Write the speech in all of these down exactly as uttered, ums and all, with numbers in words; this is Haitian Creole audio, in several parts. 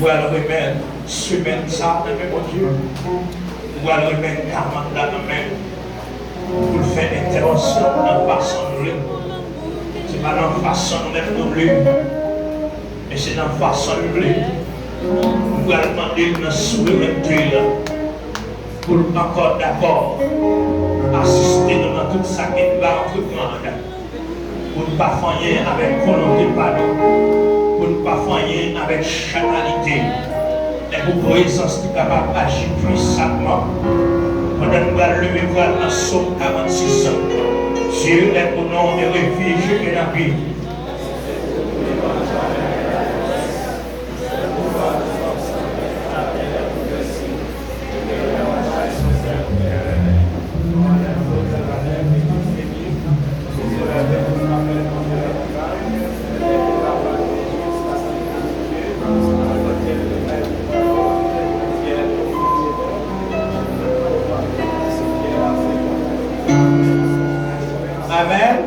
Ou pral remèt semèn sa nan men Bondye. Ou pral remèt karant la nan men l pou l fè entèvansyon nan fason l vle. Se pa nan fason nou menm nou vle, men se nan fason l vle. Nou pral mande l nan souverènte l pou l ankò dakò asiste nou nan tout sa ke n va antreprann. Pou n pa fè anyen avèk volonte pa nou, pou n pa fè anyen avèk chanalite, men pou prezans li kapab aji pwisamman. Pandan n pral leve vwal nan Sòm karannsis, Dieu est mon ombre et refuge et abri. Amèn.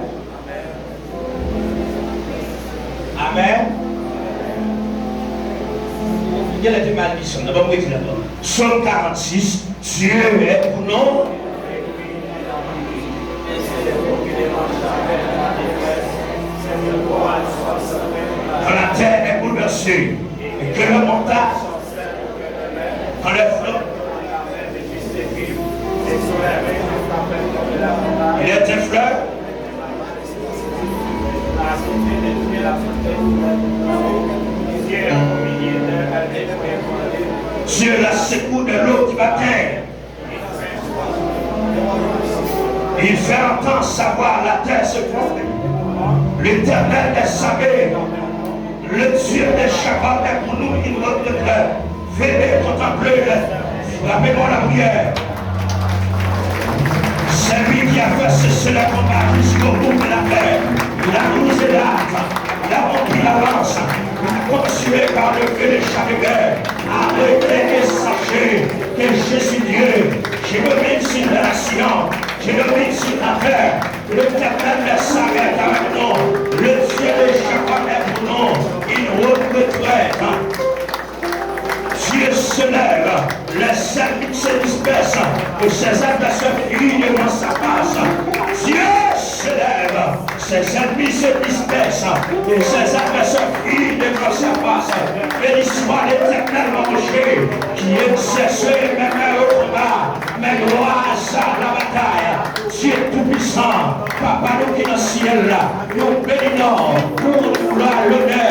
Amèn. Genlè te mal li sòm nan, ban m redi l ankò. Sòm karannsis, Dieu est pour nous. Quand la terre est bouleversée et que les montagnes, quand les flots, il est un fleuve. Dieu la secoue de l'eau qui bat terre. Il fait entendre sa voix, la terre se tremble. L'Éternel des armées, le Dieu de Jacob est pour nous une robe de trêve. Venez contempler, frappez-moi la prière. C'est lui qui a fait cesser les combats jusqu'au bout de la terre. Il a brisé l'arc, il a rompu la lance, il a consumé par le feu les chars de guerre. Arrêtez et sachez que je suis Dieu. Je domine sur la nation, je domine sur la terre. L'Éternel des armées est avec nous. Le Dieu de Jacob est pour nous une haute retraite. Dieu se lève, les ennemis se dispersent, et ses adversaires fuient devant sa face. Dieu se lève, ses ennemis se dispersent, et ses adversaires fuient devant sa face. Béni soit l'Éternel, mon rocher, qui exerce mes mains au combat, mes gloires à la bataille. Dieu Tout-Puissant, Papa nou ki nan syèl la, nou beni non ou, pou glwa, lonè,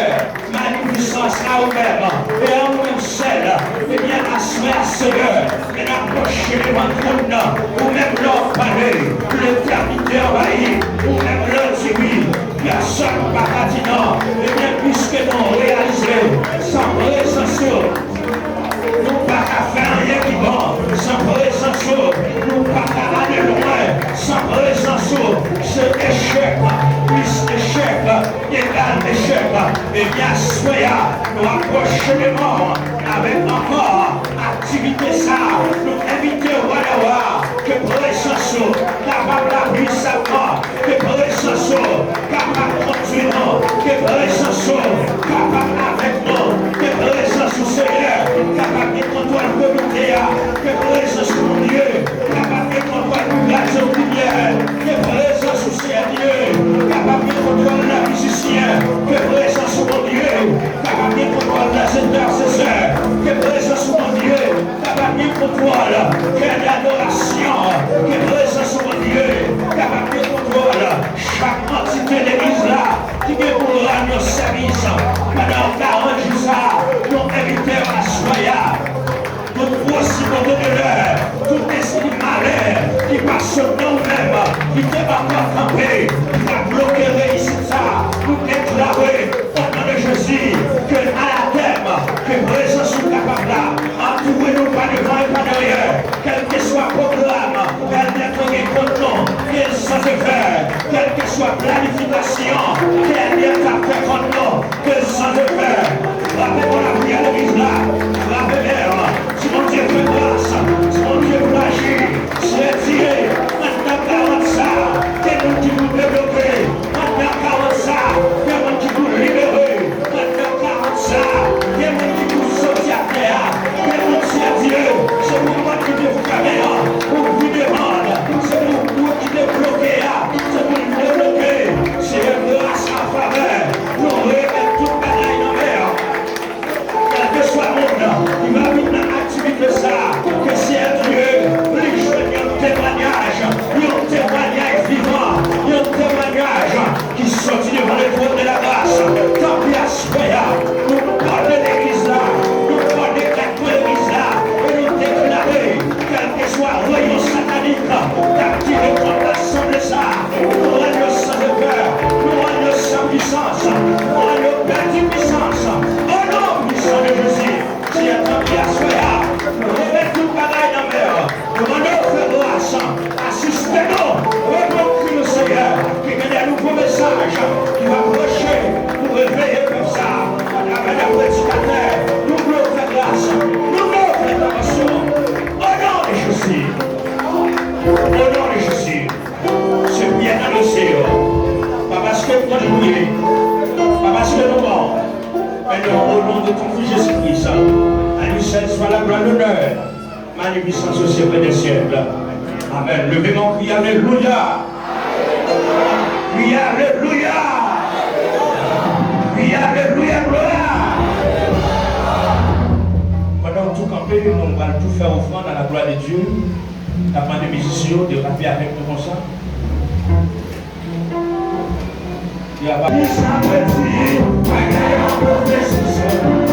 magnificence à vous-même et à vous-même seul. Ebyen, aswè a, Senyè, lè n apwoche devan twòn nan, ou menm lè w pale, letènite anvayi, ou menm lè w di wi, pèsonn pa ka di non. Ebyen, piske nou reyalize, san prezans ou, nou pa ka fè anyen ki bon. San prezans ou, nou pa ka ale lwen. San prezans ou, se echèk plis echèk egal echèk. Ebyen, aswè a, nou apwoche devan w avèk ankò aktivite sa a. Nou envite w, Wa dè wa, ke prezans ou kapab la pwisamman, ke prezans ou kapab kondui nou, ke prezans ou kapab avèk nou, ke prezans ou, Senyè, kapab gen kontwòl komite a, ke prezans ou, Bondye, kapab gen kontwòl pou gradye w limyè, ke prezans ou, Senyè Dye, kapab gen kontwòl nan mizisyen, ke prezans ou, Bondye, kapab gen kontwòl nan entèsesè, ke prezans ou, Bondye, kapab gen kontwòl kè dadorasyon, ke prezans ou, Bondye, kapab gen kontwòl chak antite legliz la ki gen pou rann yon sèvis pandan karant jou sa a. Nou envite w aswè a. Tout pwosibite de lè, tout espri malè ki pa sot nan ou menm, ki te ankò kanpe, ki ta bloke reyisit sa, nou deklare, o non de Jezi, ke anatèm, ke prezans ou kapab la, antoure nou pa devan e pa dèyè, kèlkeswa pwogram, kèlkeswa gen kont nou, ke l san efè, kèlkeswa planifikasyon, kèlkeswa ta fè kont nou, ke l san efè. Frape pou lapriyè legliz la. Frape byen. Si Bondye fè gras, si Bondye vle aji, Senyè Dye, anndan karant sa, gen moun ki pou debloke. Anndan karant sa, gen moun ki pou libere. Anndan karant sa, gen moun ki pou sove. Jésus-Christ. À lui seul soit la gloire, l'honneur, magnificence au siècle des siècles. Amen. Levez mon cri, alléluia. Cri, alléluia. Cri, alléluia, gloire. Pandan w tou kanpe, nou pral tou fè ofrann à la gloire de Dieu. N ap mande mizisyen yo de rape avèk nou konsa. Li sa vle di, bagay la pwofesi.